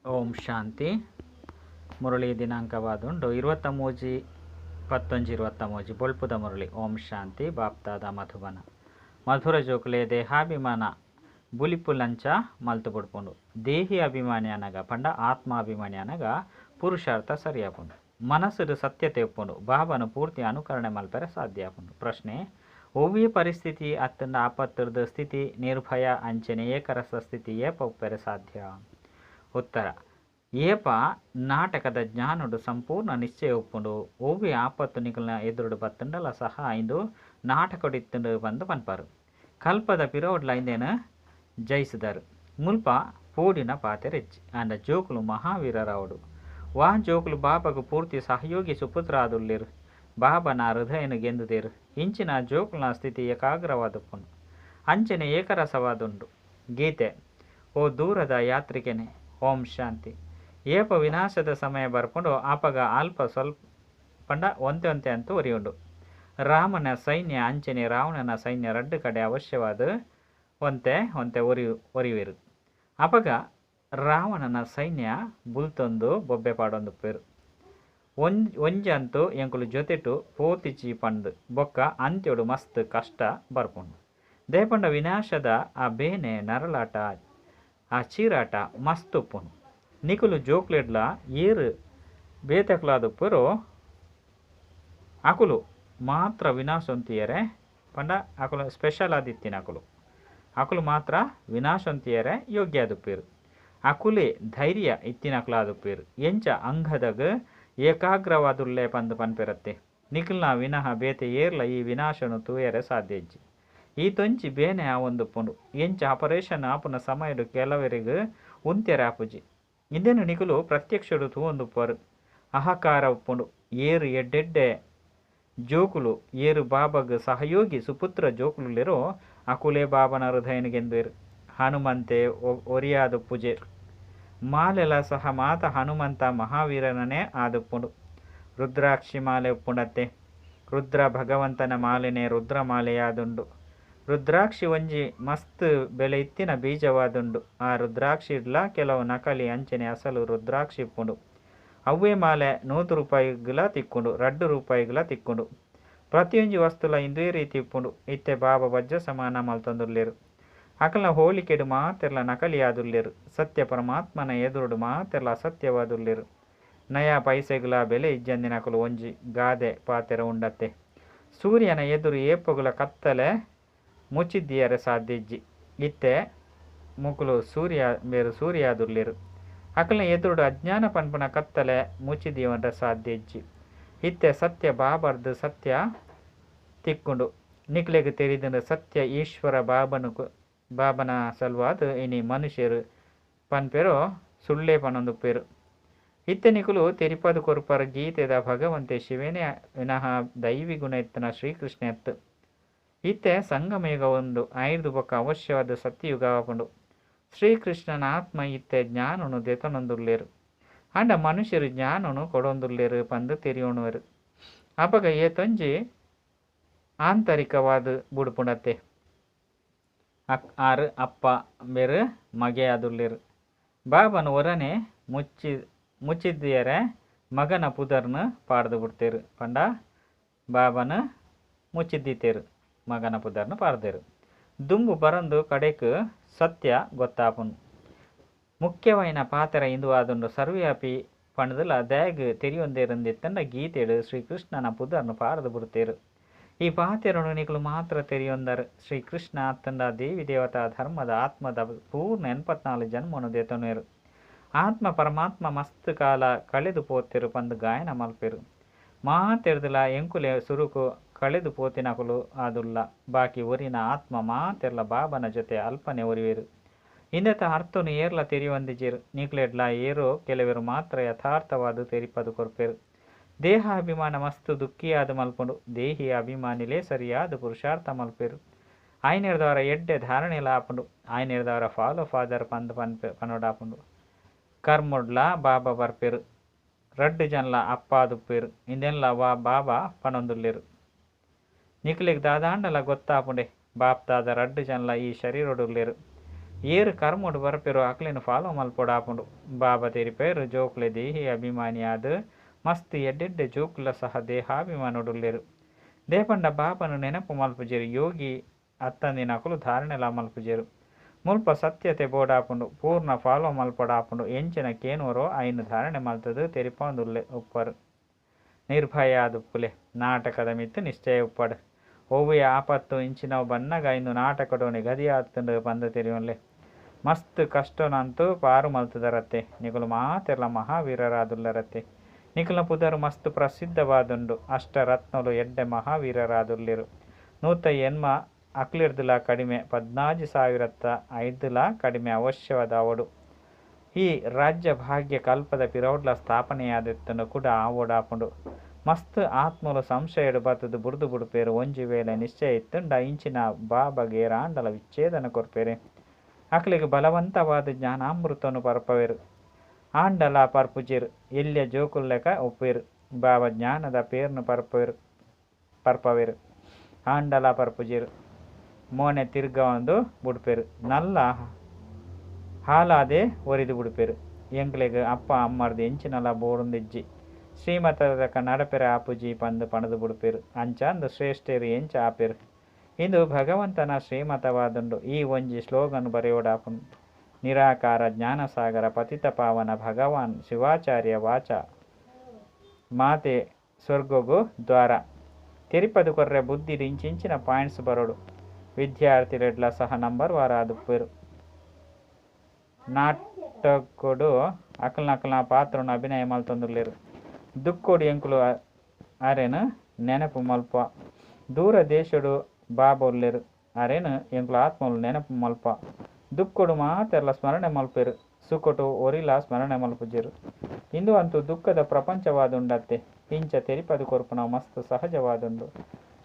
ಓಂ ಶಾಂತಿ. ಮುರಳಿ ದಿನಾಂಕವಾದುಂಡು 23-11-23. ಬೊಳ್ಪುದ ಮುರಳಿ. ಓಂ ಶಾಂತಿ. ಬಾಪ್ತಾದ ಮಧುಬನ. ಮಧುರ ಜೋಕುಲೆ ದೇಹಾಭಿಮಾನ ಬುಲಿಪು ಲಂಚ ಮಲ್ತು ಬುಡ್ಪುಂಡು. ದೇಹಿ ಅಭಿಮಾನಿ ಅನಗ ಪಂಡ ಆತ್ಮಾಭಿಮಾನಿ ಅನಗ ಪುರುಷಾರ್ಥ ಸರಿಯಾಪುಂಡು. ಮನಸ್ಸುಡು ಸತ್ಯತೆ ಉಪ್ಪುಂಡು. ಬಾಬನು ಪೂರ್ತಿ ಅನುಕರಣೆ ಮಲ್ಪೆರೆ ಸಾಧ್ಯ ಆಪುಂಡು. ಪ್ರಶ್ನೆ: ಒವ್ವೇ ಪರಿಸ್ಥಿತಿ ಅತ್ತಂಡ ಆಪತ್ತುರ್ದು ಸ್ಥಿತಿ ನಿರ್ಭಯ ಅಂಚನೆ ಏಕರಸ ಸ್ಥಿತಿ ಏಪ ಉಪ್ಪೆರೆ ಸಾಧ್ಯ? ಉತ್ತರ: ಏಪ ನಾಟಕದ ಜ್ಞಾನಡು ಸಂಪೂರ್ಣ ನಿಶ್ಚಯ ಉಪ್ಪುಂಡು. ಒವ್ವೇ ಆಪತ್ತು ನಿಕಲ್ನ ಎದುರುಡು ಬತ್ತಂಡಲ ಸಹ ಇಂದು ನಾಟಕಡಿತ್ತಂಡು ಬಂದು ಪನ್ಪಾರು. ಕಲ್ಪದ ಪಿರೋಡ್ಲ ಇಂದೇನ ಜಯಿಸಿದರು. ಮುಲ್ಪ ಪೋಡಿನ ಪಾತೆರೆಜ್ಜಿ ಆಂಡ ಜೋಕುಲು ಮಹಾವೀರರಾವುಡು. ವಾ ಜೋಕುಲು ಬಾಬಾಗ ಪೂರ್ತಿ ಸಹಯೋಗಿ ಸುಪುತ್ರ ಆದುಲ್ಲೇರು. ಬಾಬನ ಹೃದಯನ ಗೆಂದುದೇರು. ಇಂಚಿನ ಜೋಕುಲ್ನ ಸ್ಥಿತಿ ಏಕಾಗ್ರವಾದುಪ್ಪುಂಡು. ಅಂಚನೆ ಏಕರಸವಾದುಂಡು. ಗೀತೆ: ಓ ದೂರದ ಯಾತ್ರಿಕೆನೆ. ಓಂ ಶಾಂತಿ. ಏಪ ವಿನಾಶದ ಸಮಯ ಬರ್ಪುಂಡು ಆಪಗ ಅಲ್ಪ ಸ್ವಲ್ಪ ಪಂಡ ಒಂತೆ ಒಂತೆ ಅಂತೂ ಒರಿಯುಂಡು. ರಾಮನ ಸೈನ್ಯ ಅಂಚನೆ ರಾವಣನ ಸೈನ್ಯ ರಡ್ಡು ಕಡೆ ಅವಶ್ಯವಾದ ಒಂತೆ ಒಂತೆ ಒರಿಯುವೆರು. ಅಪಗ ರಾವಣನ ಸೈನ್ಯ ಬುಲ್ತೊಂದು ಬೊಬ್ಬೆ ಪಾಡೊಂದುಪ್ಪೇರು. ಒಂಜಂತೂ ಎಂಕುಲು ಜೊತೆಟು ಪೋತಿಚಿ ಪಂದು ಬೊಕ್ಕ ಅಂತ್ಯೋಡು ಮಸ್ತ್ ಕಷ್ಟ ಬರ್ಪುಂಡು. ದೇಪಂಡ ವಿನಾಶದ ಆ ಬೇನೆ ನರಳಾಟ ಆ ಚೀರಾಟ ಮಸ್ತ್ ಉಪ್ಪುಂಡು. ನಿಕುಲು ಜೋಕ್ಲೆಡ್ಲ ಏರು ಬೇತಕ್ಲಾದುಪ್ಪರು ಅಕುಲು ಮಾತ್ರ ವಿನಾಶೊಂತಿಯರೆ ಪಂಡ ಅಕುಲು ಸ್ಪೆಷಲ್ ಆದಿತ್ತಿನ ಅಕುಲು ಅಕುಲು ಮಾತ್ರ ವಿನಾಶೊಂತಿಯರೆ ಯೋಗ್ಯ ಆದುಪ್ಪೇರು. ಅಕುಲೇ ಧೈರ್ಯ ಇತ್ತಿನಕುಲಾದುಪ್ಪೇರು. ಎಂಚ ಅಂಗದಗ ಏಕಾಗ್ರವಾದುಲ್ಲೆ ಪಂದು ಪನ್ಪೆರತ್ತೆ. ನಿಕುಲ್ನ ವಿನಃ ಬೇತೆ ಏರ್ಲ ಈ ವಿನಾಶನು ತೂಯರೆ ಸಾಧ್ಯ ಇಜ್ಜಿ. ಈ ತೊಂಚಿ ಬೇನೆ ಆವೊಂದುಪ್ಪುಂಡು. ಎಂಚ ಆಪರೇಷನ್ ಆಪುನ ಸಮಯಡು ಕೆಲವರಿಗೆ ಉಂತೆರೆ ಆಪುಜಿ. ಇಂದೆನು ನಿಕುಲು ಪ್ರತ್ಯಕ್ಷಡು ತೂವೊಂದುಪ್ಪರು. ಅಹಕಾರ ಉಪ್ಪುಂಡು. ಏರು ಎಡ್ಡೆಡ್ಡೆ ಜೋಕುಲು ಏರು ಬಾಬಾಗ ಸಹಯೋಗಿ ಸುಪುತ್ರ ಜೋಕುಲುಲ್ಲೆರೋ ಅಕುಲೇ ಬಾಬನ ಹೃದಯನಿಗೆಂದುವೆರು. ಹನುಮಂತೆ ಒರಿಯಾದುಪ್ಪುಜೇರು. ಮಾಲೆಲ ಸಹ ಮಾತ ಹನುಮಂತ ಮಹಾವೀರನೇ ಆದುಪ್ಪುಂಡು. ರುದ್ರಾಕ್ಷಿ ಮಾಲೆ ಉಪ್ಪುಂಡತ್ತೆ. ರುದ್ರ ಭಗವಂತನ ಮಾಲೆನೇ ರುದ್ರಮಾಲೆಯಾದುಂಡು. ರುದ್ರಾಕ್ಷಿ ಒಂಜಿ ಮಸ್ತ್ ಬೆಲೆ ಇತ್ತಿನ ಬೀಜವಾದುಂಡು. ಆ ರುದ್ರಾಕ್ಷಿಡ್ಲ ಕೆಲವು ನಕಲಿ ಅಂಚನೆ ಅಸಲು ರುದ್ರಾಕ್ಷಿ ಉಪ್ಪುಂಡು. ಅವ್ವೇ ಮಾಲೆ 100 ರೂಪಾಯಿಗಳ ತಿಕ್ಕೊಂಡು 2 ರೂಪಾಯಿಗಳ ತಿಕ್ಕೊಂಡು. ಪ್ರತಿಯೊಂಜಿ ವಸ್ತುಲ ಇಂದುವೇ ರೀತಿ ಉಪ್ಪುಂಡು. ಇತ್ತೆ ಬಾಬಾ ವಜ್ರ ಸಮಾನ ಮಲ್ತೊಂದುಲ್ಲೆರು. ಅಕಲ್ನ ಹೋಲಿಕೆಡು ಮಾತೆರ್ಲ ನಕಲಿಯಾದುಲ್ಲೆರು. ಸತ್ಯ ಪರಮಾತ್ಮನ ಎದುರುಡು ಮಾತೆರ್ಲ ಅಸತ್ಯವಾದುಲ್ಲೆರು. ನಯಾ ಪೈಸೆಗಳ ಬೆಲೆ ಇಜ್ಜಂದಿನಕಲು ಒಂಜಿ ಗಾದೆ ಪಾತೆರ ಉಂಡತ್ತೆ. ಸೂರ್ಯನ ಎದುರು ಏಪಗುಲ ಕತ್ತಲೆ ಮುಚ್ಚಿದ್ದೀಯರೆ ಸಾಧ್ಯ ಇಜ್ಜಿ. ಇತ್ತೆ ಮುಕುಲು ಸೂರ್ಯ ಬೇರು ಸೂರ್ಯಾದುಲ್ಲೆರು. ಅಕಲ್ನ ಎದುರುಡು ಅಜ್ಞಾನ ಪನ್ಪುನ ಕತ್ತಲೆ ಮುಚ್ಚಿದೀವನ್ರೆ ಸಾಧ್ಯ ಇಜ್ಜಿ. ಇತ್ತೆ ಸತ್ಯ ಬಾಬರ್ದು ಸತ್ಯ ತಿಕ್ಕೊಂಡು. ನಿಕ್ಲೆಗ್ ತೆರಿದಂಡ ಸತ್ಯ ಈಶ್ವರ ಬಾಬನು ಬಾಬನ ಸಲುವಾದ ಇನಿ ಮನುಷ್ಯರು ಪನ್ಪೆರೋ ಸುಳ್ಳೆ ಪನೊಂದುಪ್ಪೇರು. ಇತ್ತೆ ನಿಕುಲು ತೆರಿಪದು ಕೊರ್ಪರ ಗೀತೆದ ಭಗವಂತೆ ಶಿವನೇ ವಿನಃ ದೈವಿ ಗುಣ ಎತ್ತನ ಶ್ರೀಕೃಷ್ಣ ಎತ್ತು. ಇತ್ತೆ ಸಂಗಮಯುಗ ಒಂದು ಆಯ್ದು ಬೊಕ್ಕ ಅವಶ್ಯವಾದ ಸತ್ಯಯುಗ ಆಪುಂಡು. ಶ್ರೀಕೃಷ್ಣನ ಆತ್ಮ ಇತ್ತೆ ಜ್ಞಾನನು ದೆತನೊಂದುಲ್ಲೇರು. ಆಂಡ ಮನುಷ್ಯರು ಜ್ಞಾನನು ಕೊಡೊಂದುಲ್ಲೇರು ಪಂದು ತೆರಿಯೋಣುವರು. ಅಪಗ ಏತೊಂಜಿ ಆಂತರಿಕವಾದ ಬುಡುಪುಂಡತ್ತೆ. ಆರು ಅಪ್ಪ ಬೇರು ಮಗೆ ಆದುಲ್ಲೇರು. ಬಾಬನ ಒರನೆ ಮುಚ್ಚಿದ್ದಿಯರೆ ಮಗನ ಪುದರ್ನ ಪಾಡ್ದು ಬಿಡ್ತೇರು. ಪಂಡ ಬಾಬನ ಮುಚ್ಚಿದ್ದೀತೇರು ಮಗನ ಪುದರ್ನ ಪಾಡ್ದೇರು. ದುಂಬು ಬರಂದು ಕಡೆಕ್ ಸತ್ಯ ಗೊತ್ತಾಪುಂಡು. ಮುಖ್ಯವಾಯಿನ ಪಾತ್ರ ಇಂದು ಆದುಂಡು. ಸರ್ವ್ಯಾಪಿ ಪಂಡದಲ ದ್ಯಾಗ್ ತೆರಿಯೊಂದೇರಂದಿತ್ತಂಡ ಗೀತೆಡು ಶ್ರೀಕೃಷ್ಣನ ಪುದರ್ನ ಪಾಡ್ದು ಬಿಡ್ತೇರು. ಈ ಪಾತೆರನು ನಿಕುಲು ಮಾತ್ರ ತೆರಿಯೊಂದರು. ಶ್ರೀಕೃಷ್ಣ ಅತ್ತಂಡ ದೇವಿ ದೇವತಾ ಧರ್ಮದ ಆತ್ಮದ ಪೂರ್ಣ 84 ಜನ್ಮನು ದೇತನುವೆರು. ಆತ್ಮ ಪರಮಾತ್ಮ ಮಸ್ತ್ ಕಾಲ ಕಳೆದು ಪೋತೆರು ಪಂದು ಗಾಯನ ಮಲ್ಪೆರು. ಮಾತೆರ್ದಲ ಎಂಕುಲೆ ಸುರುಕು ಕಳೆದು ಪೋತಿನಕುಲು ಆದುಲ್ಲ. ಬಾಕಿ ಒರಿನ ಆತ್ಮ ಮಾತೆರ್ಲ ಬಾಬನ ಜೊತೆ ಅಲ್ಪನೆ ಒರಿವೆರು. ಇಂದತ ಅರ್ಥನು ಏರ್ಲ ತೆರಿಯೊಂದಿಜೆರು. ನಿಕ್ಲೆಡ್ಲ ಏರೋ ಕೆಲವರು ಮಾತ್ರ ಯಥಾರ್ಥವಾದ ತೆರಿಪದು ಕೊರ್ಪೆರು. ದೇಹ ಅಭಿಮಾನ ಮಸ್ತ್ ದುಃಖಿಯಾದ ಮಲ್ಪುಂಡು. ದೇಹಿ ಅಭಿಮಾನಿಲೇ ಸರಿಯಾದ ಪುರುಷಾರ್ಥ ಮಲ್ಪೆರು. ಆಯ್ನೆರ್ದವರ ಎಡ್ಡೆ ಧಾರಣೆಲ ಆಪುಂಡು. ಆಯ್ನೆರ್ದವರ ಫಾಲೋ ಫಾದರ್ ಪಂದು ಪನ್ಪೆ ಪನೋಡಾಪುಂಡು. ಕರ್ಮೊಡ್ಲ ಬಾಬಾ ಬರ್ಪೆರು. ರಡ್ಡು ಜನಲ ಅಪ್ಪ ಆದುಪ್ಪೇರು. ಇಂದೆನ್ಲ ವಾ ಬಾಬಾ ಪನೊಂದುಲ್ಲೆರು. ನಿಕ್ಲೆಗ್ ದಾದಾಂಡಲ ಗೊತ್ತಾಪುಂಡೆ. ಬಾಪ್ ದಾದ ರಡ್ಡು ಜನಲ ಈ ಶರೀರೊಡುಲ್ಲೆರು. ಏರ್ ಕರ್ಮೊಡು ಬರ್ಪೆರೋ ಅಕ್ಲೆನ್ ಫಾಲೋ ಮಲ್ಪೊಡಾಪುಂಡು. ಬಾಬಾ ತೆರಿಪೇರು ಜೋಕುಲೆ ದೇಹಿ ಅಭಿಮಾನಿಯಾದ್ ಮಸ್ತ್ ಎಡ್ಡೆಡ್ಡೆ ಜೋಕುಲ ಸಹ ದೇಹಾಭಿಮಾನೊಡುಲ್ಲೆರ್. ದೇಪಂಡ ಬಾಬಾನ ನೆನಪು ಮಲ್ಪುಜೆರ್ ಯೋಗಿ ಅತ್ತಂದಿನಕುಲು ಧಾರಣೆಲಾ ಮಲ್ಪುಜೆರ್. ಮುಲ್ಪ ಸತ್ಯತೆ ಬೋಡಾಪುಂಡು ಪೂರ್ಣ ಫಾಲೋ ಮಲ್ಪೊಡಾಪುಂಡು ಎಂಚಿನ ಕೇನುವರೋ ಐನ್ ಧಾರಣೆ ಮಲ್ತದು ತೆರಿಪಾವೊಂದುಲ್ಲೆ ಉಪ್ಪರು. ನಿರ್ಭಯ ಆದುಪ್ಪುಲೆ ನಾಟಕದ ಮಿತ್ತ್ ನಿಶ್ಚಯ ಉಪ್ಪಡ್. ಒವ್ವೇ ಆಪತ್ತು ಇಂಚಿನವು ಬನ್ನಗ ಇಂದು ನಾಟಕಡು ನಿಗದಿ ಆತುಂಡು ಪಂದ್ ತೆರಿಯೊನ್ಲೆ. ಮಸ್ತ್ ಕಷ್ಟೊನಂತೂ ಪಾರು ಮಲ್ತುದರತ್ತೆ. ನಿಕುಲು ಮಾತೆರ್ಲಾ ಮಹಾವೀರರಾದುಲ್ಲರತ್ತೆ. ನಿಕಲ್ನ ಪುದರ್ ಮಸ್ತ್ ಪ್ರಸಿದ್ಧವಾದುಂಡು. ಅಷ್ಟ ರತ್ನೊಲು ಎಡ್ಡೆ ಮಹಾವೀರರಾದುಲ್ಲೆರ್. 108 ಅಕ್ಲೆಡ್ದುಲಾ ಕಡಿಮೆ ಪದಿನಾಜಿ ಸಾವಿರತ್ತ ಐಡ್ದುಲಾ ಕಡಿಮೆ ಅವಶ್ಯವಾದಾವೊಡು. ಈ ರಾಜ್ಯ ಭಾಗ್ಯ ಕಲ್ಪದ ಪಿರವುಡ್ಲಾ ಸ್ಥಾಪನೆಯಾದಿತ್ತುಂಡು ಕುಡ ಆವೊಡಾಪುಂಡು. ಮಸ್ತ್ ಆತ್ಮಲು ಸಂಶಯಡ್ ಬತ್ತುದು ಬುಡ್ದು ಬುಡ್ಪೆರ್. ಒಂಜಿ ವೇಳೆ ನಿಶ್ಚಯ ಇತ್ತುಂಡ ಇಂಚಿನ ಬಾಬಾಗ್ ಏರಾಂಡಲ ವಿಚ್ಛೇದನ ಕೊರ್ಪೆರೆ. ಅಕ್ಲೆಗ್ ಬಲವಂತವಾದ್ ಜ್ಞಾನಾಮೃತನು ಪರ್ಪವೆರ್. ಆಂಡಲಾ ಪರ್ಪುಜೆರ್. ಎಲ್ಯ ಜೋಕುಲ್ಲೆಕ ಉಪ್ಪುವೆರ್. ಬಾಬಾ ಜ್ಞಾನದ ಪೇರ್ನ್ ಪರ್ಪವೆರ್ ಪರ್ಪವೆರ್. ಆಂಡಲಾ ಪರ್ಪುಜೆರ್. ಮೋನೆ ತಿರ್ಗಾವೊಂದು ಬುಡ್ಪೆರ್. ನಲ್ಲ ಹಾಲಾದೆ ಒರಿದು ಬುಡ್ಪೆರ್. ಎಂಕ್ಲೆಗ್ ಅಪ್ಪ ಅಮ್ಮರ್ದ್ ಎಂಚಿನಲಾ ಬೋಡುಂದಿಜ್ಜಿ. ಶ್ರೀಮತದಲೆಕ ನಡಪೆರೆ ಆಪುಜಿ ಪಂದ್ ಪಂಡ್ದ್ ಬುಡ್ಪೆರ್. ಅಂಚಾಂದ್ ಶ್ರೇಷ್ಠೆರ್ ಎಂಚ ಆಪೆರ್. ಇಂದು ಭಗವಂತನ ಶ್ರೀಮತವಾದುಂಡು. ಈ ಒಂಜಿ ಶ್ಲೋಗನ್ ಬರೆಯೊಡಾಪುಂಡು. ನಿರಾಕಾರ ಜ್ಞಾನಸಾಗರ ಪತಿತ ಪಾವನ ಭಗವಾನ್ ಶಿವಾಚಾರ್ಯ ವಾಚ ಮಾತೆ ಸ್ವರ್ಗಗ್ ದ್ವಾರ. ತೆರಿಪದ್ ಕೊರ್ರೆ ಬುದ್ಧಿಡ್ ಇಂಚಿಂಚಿನ ಪಾಯಿಂಟ್ಸ್ ಬರೊಡು. ವಿದ್ಯಾರ್ಥಿಲೆಡ್ಲ ಸಹ ನಂಬರ್ ವಾರ್ ಆದುಪ್ಪುವೆರ್. ನಾಟಕೊಡು ಅಕಲ್ನಕಲ್ನ ಪಾತ್ರೊನು ಅಭಿನಯ ಮಲ್ತೊಂದುಲ್ಲೆರ್. ದುಃಖೊಡು ಎಂಕುಲು ಅರೆನ್ ನೆನಪು ಮಲ್ಪುವ. ದೂರ ದೇಶೊಡು ಬಾಬಾ ಉಲ್ಲೆರ್. ಅರೆನ್ ಎಂಕುಲು ಆತ್ಮಲು ನೆನಪು ಮಲ್ಪುವ. ದುಃಖೊಡು ಮಾತೆರ್ಲಾ ಸ್ಮರಣೆ ಮಲ್ಪುವೆರ್. ಸುಖೊಟು ಒರಿಲಾ ಸ್ಮರಣೆ ಮಲ್ಪುಜೆರ್. ಇಂದು ಅಂತೂ ದುಃಖದ ಪ್ರಪಂಚವಾದುಂಡತ್ತೆ. ಇಂಚ ತೆರಿಪಾದ್ ಕೊರ್ಪುನವು ಮಸ್ತ್ ಸಹಜವಾದುಂಡು.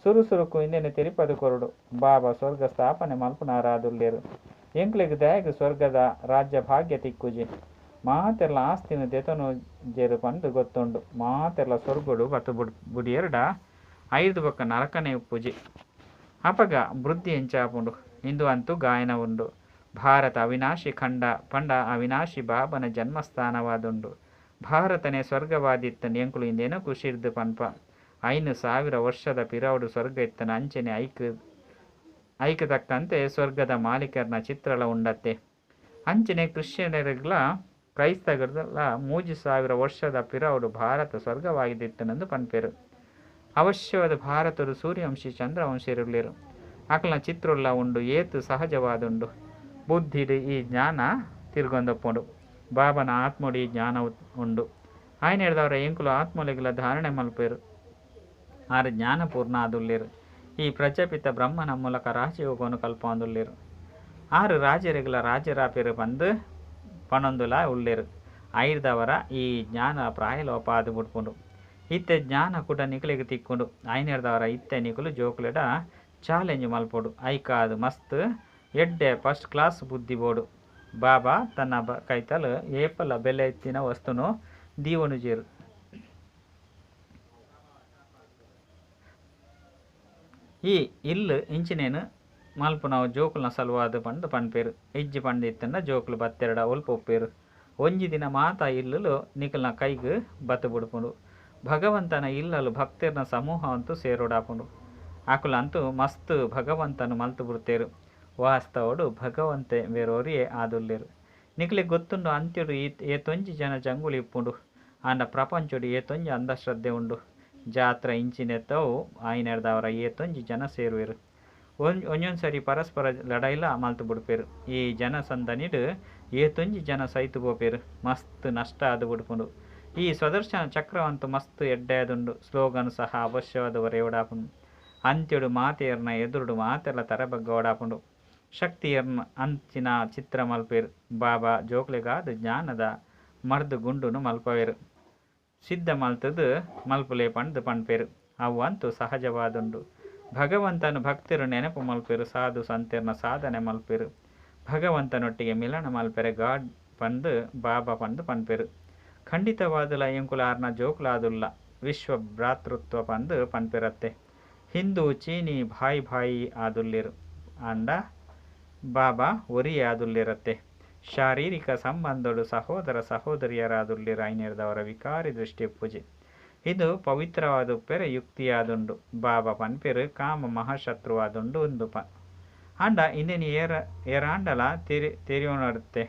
ಸುರು ಸುರುಕು ಇಂದೆನ್ ತೆರಿಪಾದ್ ಕೊರೊಡು. ಬಾಬಾ ಸ್ವರ್ಗ ಸ್ಥಾಪನೆ ಮಲ್ಪುನಾರಾದುಲ್ಲೆರ್. ಎಂಕ್ಲೆಗ್ ದಾಯೆಗ್ ಸ್ವರ್ಗದ ರಾಜ್ಯ ಭಾಗ್ಯ ತಿಕ್ಕುಜಿ. ಮಾತೆರ್ಲಾ ಆಸ್ತಿನ್ ದೆತೊನುಜೆರ್ ಪಂದ್ ಗೊತ್ತುಂಡು. ಮಾತೆರ್ಲಾ ಸ್ವರ್ಗಡ್ ಬತ್ತ್ ಬುಡಿಯೆರ್ಡ ಐರ್ದ್ ಬೊಕ್ಕ ನರಕನೇ ಉಪ್ಪುಜಿ. ಅಪಗ ವೃದ್ಧಿ ಎಂಚ ಆಪುಂಡು. ಇಂದು ಅಂತೂ ಗಾಯನ ಉಂಡು. ಭಾರತ ಅವಿನಾಶಿ ಖಂಡ ಪಂಡ ಅವಿನಾಶಿ ಬಾಬನ ಜನ್ಮಸ್ಥಾನವಾದುಂಡು. ಭಾರತನೇ ಸ್ವರ್ಗವಾದಿತ್ತ್ಂಡ್ ಎಂಕುಲು ಇಂದೆನ್ ಖುಷಿರ್ದ್ ಪನ್ಪ. 5000 ವರ್ಷದ ಪಿರವುಡು ಸ್ವರ್ಗ ಇತ್ತ್ಂಡ್ ಅಂಚನೆ ಐಕ್ ತಕ್ಕಂತೆ ಸ್ವರ್ಗದ ಮಾಲೀಕರ್ನ ಚಿತ್ರಲ ಉಂಡತ್ತೆ. ಅಂಚನೆ ಕ್ರಿಶ್ಚಿಯನರೆಗ್ಲಾ ಕ್ರೈಸ್ತರೆಗ್ಲಾ 3000 ವರ್ಷದ ಪಿರವುಡು ಭಾರತ ಸ್ವರ್ಗವಾದಿತ್ತ್ಂಡ್ ಪನ್ಪೆರ್. ಅವಶ್ಯವಾದ್ ಭಾರತಡ್ ಸೂರ್ಯವಂಶಿ ಚಂದ್ರವಂಶಿರುಲ್ಲೆರ್. ಅಕಲ್ನ ಚಿತ್ರೊಲ್ಲ ಉಂಡು ಏತ್ ಸಹಜವಾದುಂಡು. ಬುದ್ಧಿಡ್ ಈ ಜ್ಞಾನ ತಿರ್ಗೊಂದುಪ್ಪುಂಡು. ಬಾಬಾನ ಆತ್ಮಡ್ ಈ ಜ್ಞಾನ ಉಂಡು. ಆಯನೆಡ್ದಾವರ ಎಂಕುಲು ಆತ್ಮಲೆಗ್ಲ ಧಾರಣೆ ಮಲ್ಪುವೆರ್. ಆರ್ ಜ್ಞಾನಪೂರ್ಣ ಆದುಲ್ಲೆರ್. ಈ ಪ್ರಜಾಪಿತ ಬ್ರಹ್ಮನ ಮೂಲಕ ರಾಜಯೋಗನು ಕಲ್ಪಾವೊಂದುಲ್ಲೆರ್. ಆರ್ ರಾಜೆರೆಗ್ಲ ರಾಜೆರಾಪೆರ್ ಪಂದ್ ಪನೊಂದುಲಾ ಉಲ್ಲೆರ್. ಐರ್ದಾವರ ಈ ಜ್ಞಾನ ಪ್ರಾಯಲೋಪ ಆದ್ ಬುಡ್ಪುಂಡು. ಇತ್ತೆ ಜ್ಞಾನ ಕುಡ ನಿಕಲೆಗ್ ತಿಕ್ಕುಂಡು. ಐನೆಡ್ದಾವರ ಇತ್ತೆ ನಿಕುಲು ಜೋಕುಲೆಡ ಚಾಲೆಂಜ್ ಮಲ್ಪೊಡು. ಐಕಾದ್ ಮಸ್ತ್ ಎಡ್ಡೆ ಫಸ್ಟ್ ಕ್ಲಾಸ್ ಬುದ್ಧಿ ಬೋಡು. ಬಾಬಾ ತನ್ನ ಕೈತಲ್ ಏಪಲ ಬೆಲೆ ಇತ್ತಿನ ವಸ್ತುನು ದೀವೊನುಜೆರ್. ಈ ಇಲ್ಲ್ ಇಂಚಿನೇನ್ ಮಲ್ಪುನವು ಜೋಕುಲ್ನ ಸಲುವಾದ್ ಪಂದ್ ಪನ್ಪೆರ್. ಇಜ್ಜಿ ಪಂದ್ ಇತ್ತ್ಂಡ ಜೋಕುಲು ಬತ್ತೆರ್ಡ ಒಲ್ಪ ಉಪ್ಪುವೆರ್. ಒಂಜಿ ದಿನ ಮಾತ ಇಲ್ಲುಲು ನಿಕಲ್ನ ಕೈಗ್ ಬತ್ತ್ ಬುಡ್ಪುಂಡು. ಭಗವಂತನ ಇಲ್ಲಲ್ ಭಕ್ತೆರ್ನ ಸಮೂಹ ಅಂತೂ ಸೇರೊಡಾಪುಂಡು. ಅಕುಲಂತೂ ಮಸ್ತ್ ಭಗವಂತನ್ ಮಲ್ತ್ ಬುಡ್ತೆರ್. ವಾಸ್ತವಡ್ ಭಗವಂತೆ ಬೇರೊರಿಯೆ ಆದುಲ್ಲೆರ್. ನಿಕಲೆಗ್ ಗೊತ್ತುಂಡು ಅಂತ್ಯಡು ಏತೊಂಜಿ ಜನ ಜಂಗುಳಿ ಉಪ್ಪುಂಡು. ಆಂಡ ಪ್ರಪಂಚೊಡು ಏತೊಂಜಿ ಅಂಧಶ್ರದ್ಧೆ ಉಂಡು. ಜಾತ್ರೆ ಇಂಚಿನೆತವು ಆಯಿನೆಡ್ದಾವರ ಏತೊಂಜಿ ಜನ ಸೇರುವೆರ್. ಒಂಜೊಂದು ಸರಿ ಪರಸ್ಪರ ಲಡಾಯಿಲ ಮಲ್ತ್ ಬುಡ್ಪೆರ್. ಈ ಜನ ಸಂದಣಿಡ್ ಏತೊಂಜಿ ಜನ ಸೈತ್ ಪೋಪೆರ್. ಮಸ್ತ್ ನಷ್ಟ ಆದ್ ಬುಡ್ಪುಂಡು. ಈ ಸ್ವದರ್ಶನ ಚಕ್ರವಂತೂ ಮಸ್ತ್ ಎಡ್ಡೆ ಆದುಂಡು. ಸ್ಲೋಗನ್ ಸಹ ಅವಶ್ಯವಾದ್ ಬರೆಯೊಡಾಪುಂಡು. ಅಂತ್ಯಡು ಮಾತೆರ್ನ ಎದುರುಡು ಮಾತೆರ್ಲ ತರೆ ಬಗ್ಗವೊಡಾಪುಂಡು. ಶಕ್ತಿಯರ್ನ ಅಂಚಿನ ಚಿತ್ರ ಮಲ್ಪುವೆರ್. ಬಾಬಾ ಜೋಕ್ಲೆಗಾದ್ ಜ್ಞಾನದ ಮರ್ದ್ ಗುಂಡುನು ಮಲ್ಪವೆರ್. ಸಿದ್ಧ ಮಲ್ತುದು ಮಲ್ಪುಲೆ ಪಂದ್ ಪನ್ಪೆರ್. ಅವು ಅಂತೂ ಸಹಜವಾದುಂಡು. ಭಗವಂತನ ಭಕ್ತೆರ್ ನೆನಪು ಮಲ್ಪುವೆರ್. ಸಾಧು ಸಂತೆರ್ನ ಸಾಧನೆ ಮಲ್ಪುವೆರ್. ಭಗವಂತನೊಟ್ಟಿಗೆ ಮಿಲನ ಮಲ್ಪೆರೆ ಗಾಡ್ ಪಂದ್ ಬಾಬಾ ಪಂದ್ ಪನ್ಪೆರ್. ಖಂಡಿತವಾದುಲ ಎಂಕುಲು ಆರ್ನ ಜೋಕುಲಾದುಲ್ಲ. ವಿಶ್ವ ಭ್ರಾತೃತ್ವ ಪಂದ್ ಪನ್ಪೆರತ್ತೆ. ಹಿಂದೂ ಚೀನಿ ಭಾಯ್ ಭಾಯಿ ಆದುಲ್ಲೆರ್. ಆಂಡ ಬಾಬಾ ಒರಿಯಾದುಲ್ಲೆರತ್ತೆ. ಶಾರೀರಿಕ ಸಂಬಂಧಡು ಸಹೋದರ ಸಹೋದರಿಯರಾದುಲ್ಲೆರ್ ಐನೆರ್ದವರ ವಿಕಾರಿ ದೃಷ್ಟಿ ಪೂಜೆ. ಇದು ಪವಿತ್ರವಾದುಪ್ಪೆರೆ ಯುಕ್ತಿಯಾದುಂಡು. ಬಾಬಾ ಪನ್ಪೆರ್ ಕಾಮ ಮಹಾಶತ್ರುವಾದುಂಡು ಇಂದು ಆಂಡ ಇಂದೆನ್ ಏರಾಂಡಲ ತೆರಿಯೊನೊಡತ್ತೆ.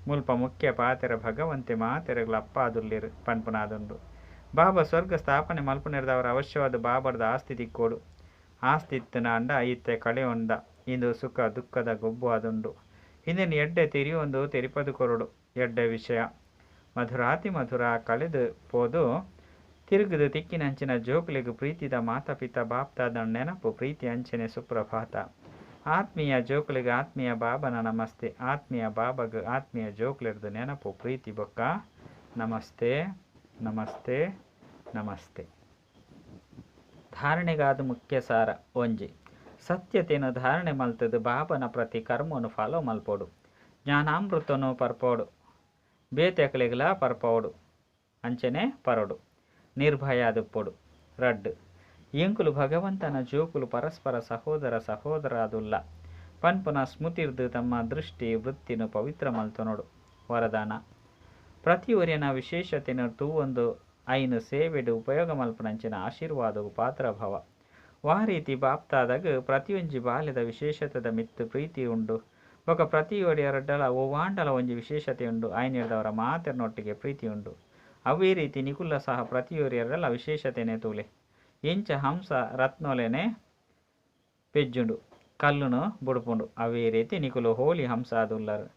ಮುಲ್ಪ ಮುಖ್ಯ ಪಾತೆರ ಭಗವಂತೆ ಮಾತೆರೆಗ್ಲ ಅಪ್ಪಾದುಲ್ಲೆರ್ ಪನ್ಪುನಾದುಂಡು. ಬಾಬಾ ಸ್ವರ್ಗ ಸ್ಥಾಪನೆ ಮಲ್ಪುನೆರ್ದವರ ಅವಶ್ಯವಾದ ಬಾಬಾರ್ದ ಆಸ್ತಿ ತಿಕ್ಕೋಡು. ಆಸ್ತಿ ಇತ್ತುಂಡ ಇತ್ತೆ ಕಳೆಯೊಂದ ಇಂದು ಸುಖ ದುಃಖದ ಗೊಬ್ಬು ಆದುಂಡು. ಇಂದೆನ್ ಎಡ್ಡೆ ತೆರಿಯೊಂದು ತೆರಿಪದು ಕೊರಡು. ಎಡ್ಡೆ ವಿಷಯ ಮಧುರಾತಿ ಮಧುರ ಕಳೆದು ಪೋದು ತಿರುಗುದು ತಿಕ್ಕಿನಂಚಿನ ಜೋಕುಲೆಗ್ ಪ್ರೀತಿದ ಮಾತಾ ಪಿತಾ ಬಾಪ್ದಾದ ನೆನಪು ಪ್ರೀತಿ ಅಂಚನೆ ಸುಪ್ರಭಾತ. ಆತ್ಮೀಯ ಜೋಕುಲೆಗ್ ಆತ್ಮೀಯ ಬಾಬನ ನಮಸ್ತೆ. ಆತ್ಮೀಯ ಬಾಬಗ್ ಆತ್ಮೀಯ ಜೋಕುಲೆರ್ದು ನೆನಪು ಪ್ರೀತಿ ಬೊಕ್ಕ ನಮಸ್ತೆ ನಮಸ್ತೆ ನಮಸ್ತೆ. ಧಾರಣೆಗಾದ ಮುಖ್ಯ ಸಾರ ಒಂಜಿ ಸತ್ಯತೆಯನ್ನು ಧಾರಣೆ ಮಲ್ತದು ಬಾಬನ ಪ್ರತಿ ಕರ್ಮವನ್ನು ಫಾಲೋ ಮಲ್ಪೋಡು. ಜ್ಞಾನಾಮೃತನು ಪರ್ಪೋಡು, ಬೇತೆಕಲೆಗ್ಲ ಪರ್ಪೋಡು, ಅಂಚನೆ ಪರೋಡು, ನಿರ್ಭಯಾದುಪ್ಪೋಡು. ರಡ್ಡು ಎಂಕುಲು ಭಗವಂತನ ಜೋಕುಲು ಪರಸ್ಪರ ಸಹೋದರ ಸಹೋದರಾದುಲ್ಲ ಪನ್ಪುನ ಸ್ಮೃತಿರ್ದು ತಮ್ಮ ದೃಷ್ಟಿ ವೃತ್ತಿನ ಪವಿತ್ರ ಮಲ್ತೊನೋಡು. ವರದಾನ ಪ್ರತಿಯೊರಿಯನ ವಿಶೇಷತೆಯನ್ನು ತೂವೊಂದು ಐನು ಸೇವೆಡು ಉಪಯೋಗ ಮಲ್ಪುನಂಚಿನ ಆಶೀರ್ವಾದವು ಪಾತ್ರಭಾವ. ವಾ ರೀತಿ ಬಾಪ್ತಾದಾಗ ಪ್ರತಿಯೊಂಜಿ ಬಾಲ್ಯದ ವಿಶೇಷತೆದ ಮಿತ್ತು ಪ್ರೀತಿ ಉಂಡು. ಬೊಕ ಪ್ರತಿಯೊರಿಯರಡ್ಡಲ ಓವಾಂಡಲ ಒಂಜಿ ವಿಶೇಷತೆ ಉಂಡು. ಐನಿರ್ದವರ ಮಾತೆರ್ನೊಟ್ಟಿಗೆ ಪ್ರೀತಿ ಉಂಡು. ಅವೇ ರೀತಿ ನಿಕುಲ್ಲ ಸಹ ಪ್ರತಿಯೊರಿಯರಡಲ ವಿಶೇಷತೆನೆ ತೂಲೆ. ಎಂಚ ಹಂಸ ರತ್ನೊಲೆನೆ ಪೆಜ್ಜುಂಡು ಕಲ್ಲುನು ಬುಡುಪುಂಡು ಅವೇ ರೀತಿ ನಿಕುಲು ಹೋಲಿ ಹಂಸ ಆದುಲ್ಲರು.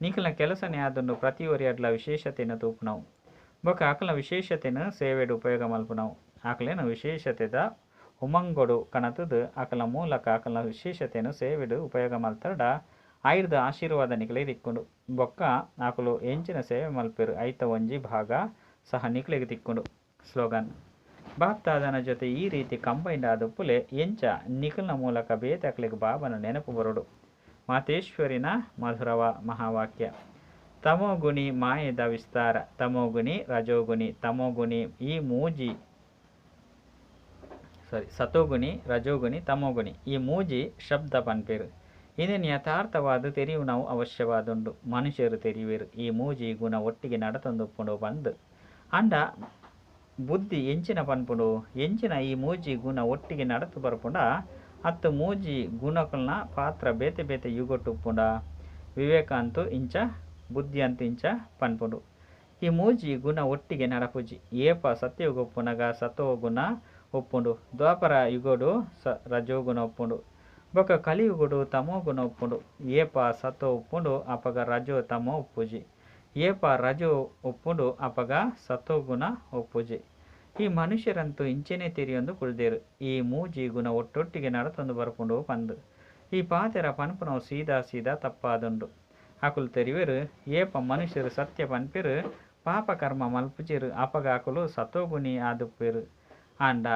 ನಿಕುಲ ಕೆಲಸನೇ ಆದುಂಡು ಪ್ರತಿಯೊರಿಯಡ್ಲ ವಿಶೇಷತೆಯನ್ನು ತೂಪುನವು. ಬೊಕ ಅಕಲ ವಿಶೇಷತೆಯನ್ನು ಸೇವೆಡು ಉಪಯೋಗ ಮಲ್ಪುನವು. ಅಕಲೇನ ವಿಶೇಷತೆದ ಉಮಂಗೊಡು ಕಣತದು ಅಕಲ ಮೂಲಕ ಅಕಲ ವಿಶೇಷತೆಯನ್ನು ಸೇವೆಡು ಉಪಯೋಗ ಮಲ್ತರಡ ಐರ್ದ ಆಶೀರ್ವಾದ ನಿಕಲೆ ತಿಕ್ಕೊಂಡು. ಬೊಕ್ಕ ಅಕಲು ಎಂಚಿನ ಸೇವೆ ಮಲ್ಪೆರು ಐತ ಒಂಜಿ ಭಾಗ ಸಹ ನಿಕಲೆಗೆ ತಿಕ್ಕೊಂಡು. ಸ್ಲೋಗನ್ ಬಾಪ್ತಾದನ ಜೊತೆ ಈ ರೀತಿ ಕಂಬೈಂಡ್ ಆದುಪ್ಪುಲೆ ಎಂಚ ನಿಕಲ್ನ ಮೂಲಕ ಬೇತೆ ಅಕಲೆಗ್ ಬಾಬನ ನೆನಪು ಬರೋಡು. ಮಾತೇಶ್ವರಿನ ಮಧುರವ ಮಹಾವಾಕ್ಯ. ತಮೋಗುಣಿ ಮಾಯದ ವಿಸ್ತಾರ, ತಮೋಗುಣಿ ರಜೋಗುಣಿ, ತಮೋಗುಣಿ ಈ ಮೂಜಿ ಸಾರಿ ಸತೋಗುಣಿ ರಜೋಗುಣಿ ತಮೋಗುಣಿ ಈ ಮೂಜಿ ಶಬ್ದ ಪನ್ಪೇರು. ಇದನ್ನು ಯಥಾರ್ಥವಾದ ತೆರಿಯುನವು ಅವಶ್ಯವಾದುಂಡು. ಮನುಷ್ಯರು ತೆರಿಯುವೆರು ಈ ಮೂಜಿ ಗುಣ ಒಟ್ಟಿಗೆ ನಡತೊಂದುಪ್ಪುಂಡು ಪಂದು. ಅಂಡ ಬುದ್ಧಿ ಎಂಚಿನ ಪನ್ಪುಂಡು ಎಂಚಿನ ಈ ಮೂಜಿ ಗುಣ ಒಟ್ಟಿಗೆ ನಡತು ಬರ್ಪುಂಡ ಅತ್ತು ಮೂಜಿ ಗುಣಕಲ್ನ ಪಾತ್ರ ಬೇತೆ ಬೇತೆ ಯುಗೊಟ್ಟುಪ್ಪುಂಡ. ವಿವೇಕ ಅಂತೂ ಇಂಚ ಬುದ್ಧಿ ಅಂತೂ ಇಂಚ ಪನ್ಪುಂಡು. ಈ ಮೂಜಿ ಗುಣ ಒಟ್ಟಿಗೆ ನಡಪುಜಿ. ಏಪ ಸತ್ಯಯುಗ ಉಪ್ಪುನಗ ಸತೋ ಗುಣ ಉಪ್ಪುಂಡು, ದ್ವಾಪರ ಯುಗೋಡು ರಜೋಗುಣ ಉಪ್ಪುಂಡು, ಬೊಕ ಕಲಿಯುಗುಡು ತಮೋ ಗುಣ ಉಪ್ಪುಂಡು. ಏಪ ಸತೋ ಉಪ್ಪುಂಡು ಅಪಗ ರಜೋ ತಮೋ ಉಪ್ಪುಜಿ, ಏಪ ರಜೋ ಉಪ್ಪುಂಡು ಅಪಗ ಸತೋ ಗುಣ ಉಪ್ಪುಜಿ. ಈ ಮನುಷ್ಯರಂತೂ ಇಂಚೆನೆ ತೆರಿಯೊಂದು ಕುಳ್ದೇರು ಈ ಮೂಜಿ ಗುಣ ಒಟ್ಟೊಟ್ಟಿಗೆ ನಡತೊಂದು ಬರ್ಪುಂಡು ಪಂದು. ಈ ಪಾತೆರ ಪನ್ಪುನವು ಸೀದಾ ಸೀದಾ ತಪ್ಪಾದುಂಡು. ಅಕುಲು ತೆರಿವೆರು ಏಪ ಮನುಷ್ಯರು ಸತ್ಯ ಪನ್ಪೆರು ಪಾಪ ಕರ್ಮ ಮಲ್ಪುಜೆರು ಅಪಗ ಅಕುಲು ಸತೋಗುಣಿ ಆದುಪ್ಪೆರು. ಆಂಡ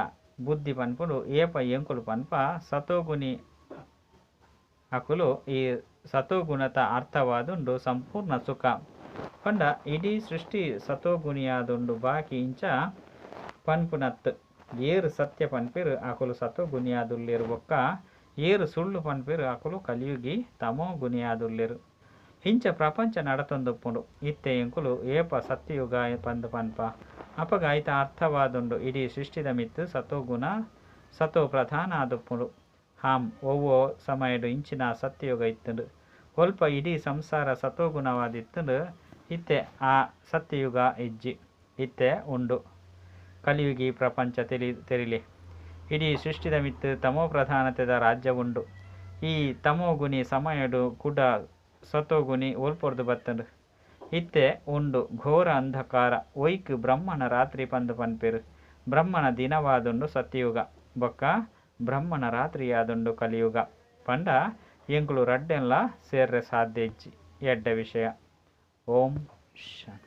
ಬುದ್ಧಿ ಪನ್ಪುಂಡು ಏಪ ಎಂಕುಲು ಪನ್ಪ ಸತೋಗುಣಿ ಅಕುಲು ಈ ಸತೋಗುಣತ ಅರ್ಥವಾದುಂಡು ಸಂಪೂರ್ಣ ಸುಖ ಪಂಡ ಇಡೀ ಸೃಷ್ಟಿ ಸತೋಗುಣಿಯಾದುಂಡು ಬಾಕಿ ಇಂಚ ಪನ್ಪುನತ್. ಏರು ಸತ್ಯ ಪನ್ಪೆರು ಅಕುಲು ಸತೋಗುಣಿಯಾದುಲ್ಲೆರು ಬೊಕ್ಕ ಏರು ಸುಳ್ಳು ಪನ್ಪೆರು ಅಕುಲು ಕಲಿಯುಗಿ ತಮೋ ಗುಣಿಯಾದುಲ್ಲೆರು. ಇಂಚ ಪ್ರಪಂಚ ನಡತೊಂದುಪ್ಪುಂಡು. ಇತ್ತೆ ಎಂಕುಲು ಏಪ ಸತ್ಯಯುಗ ಪಂದು ಪನ್ಪ ಅಪಗ ಐತ ಅರ್ಥವಾದುಂಡು ಇಡೀ ಸೃಷ್ಟಿದ ಮಿತ್ತು ಸತೋಗುಣ ಸತೋ ಪ್ರಧಾನ ಆದುಪ್ಪುಂಡು. ಹಾಂ ಒವ್ವೋ ಸಮಯಡು ಇಂಚಿನ ಸತ್ಯಯುಗ ಇತ್ತುಂಡು. ಒಲ್ಪ ಇಡೀ ಸಂಸಾರ ಸತೋಗುಣವಾದಿತ್ತುಂಡು. ಇತ್ತೆ ಆ ಸತ್ಯಯುಗ ಇಜ್ಜಿ, ಇತ್ತೆ ಉಂಡು ಕಲಿಯುಗಿ ಪ್ರಪಂಚ ತೆರಿಲೆ. ಇಡೀ ಸೃಷ್ಟಿದ ಮಿತ್ತು ತಮೋ ಪ್ರಧಾನತೆದ ರಾಜ್ಯ ಉಂಡು. ಈ ತಮೋಗುಣಿ ಸಮಯಡು ಕುಡ ಸತೋಗುಣಿ ಒಲ್ಪೊರ್ದು ಬತ್ತುಂಡು. ಇತ್ತೆ ಉಂಡು ಘೋರ ಅಂಧಕಾರ ಒಯ್ಕ್ ಬ್ರಹ್ಮಣ ರಾತ್ರಿ ಪಂದು ಪನ್ಪೆರು. ಬ್ರಹ್ಮಣ ದಿನವಾದುಂಡು ಸತ್ಯಯುಗ ಬೊಕ್ಕ ಬ್ರಹ್ಮಣ ರಾತ್ರಿಯಾದುಂಡು ಕಲಿಯುಗ. ಪಂಡ ಎಂಕುಲು ರಡ್ಡೆನ್ಲ ಸೇರ್ರೆ ಸಾಧ್ಯ ಇಜ್ಜಿ. ಎಡ್ಡೆ ವಿಷಯ. ಓಂ ಶಾಂತಿ.